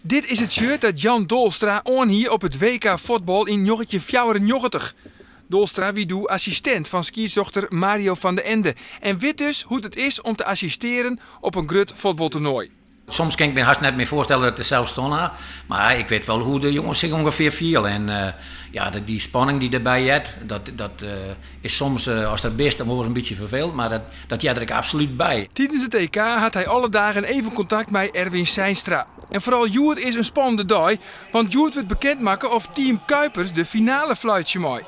Dit is it shirt dat Jan Dolstra oan hie op it WK fuotbal yn 1994. Dolstra wie doe assistint fan skiedsrjochter Mario van de Ende en wit dus hoe't it is om te assistearjen op in grut fuotbaltoernoai. Soms kin ik my hast net mear foarstelle dat ik der sels stien ha, mar ik wit wol hoe de jonges sich ûngefear fiele. En ja, dy spanning dy't derby heart, dat, dat is soms ast der bist dan wol ris in bytsje ferfelend, mar dat, dat heart der ek absolút by. Tidens it EK hat hy alle dagen even kontakt mei Erwin Zeinstra. En foaral hjoed is in spannende dei, want hjoed wurdt bekend makke oft Team Kuipers de finale fluitsje mei.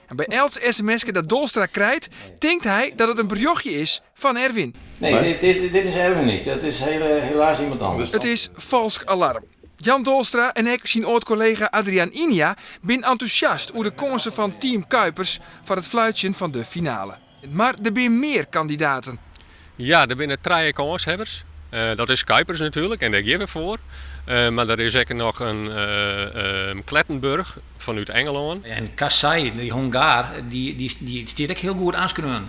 En by elts sms'ke dat Dolstra krijt, tinkt hy dat it in berjochtje is fan Erwin. Nee, dit, dit is Erwin niet. Dat is helaas iemand anders. It is falsk alarm. Jan Dolstra en ek syn âld-kollega Adriaan Inia binne entûsjast oer de kânsen fan Team Kuipers foar it fluitsjen fan de finale. Mar der binne mear kandidaten. Ja, der binne trije kânshawwers. Dat is Kuipers natuerlik en dêr gean we foar. Mar der is ek noch in Clattenburg fanút Engelân. En Kassai, dy Hongaar, dy stiet ek hiel goed oanskreaun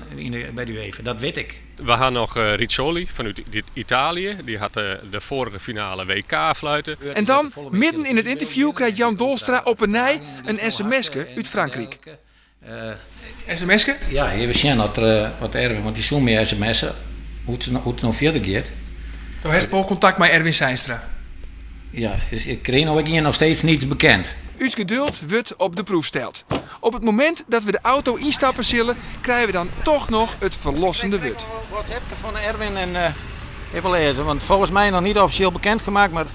by de UEFA, dat wit ik. We ha noch Rizzoli fanút Italië, dy hat de foarige finale WK fluite. En dan, midden yn it ynterview, krijt Jan Dolstra op 'e nij in sms'ke út Frankryk. SMS'ke? Ja, even sjen oft wat Erwin, want dy soe my sms'e hoe't it no fierder giet. Do hast wol kontakt mei Erwin Zeinstra? Ja, ik krij no ek ien noch steeds niets bekend. Us geduld wurdt op de proef steld. Op it momint dat we de auto ynstappe sille, krije we dan toch noch it ferlossende wurd. WhatsAppke fan Erwin en even lêze, want folgens my noch niet offisjeel bekend gemaakt, mar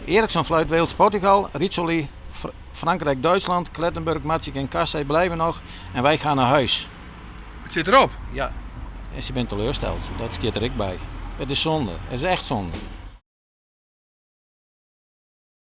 Eriksson fluit Wales Portugal, Rizzoli Frankrijk, Duitsland, Clattenburg, Matic en Kassai blijven nog en wij gaan naar huis. It sit derop. Ja, en se binne teleursteld. Dat stiet der ek by. It is sonde. It is echt sonde.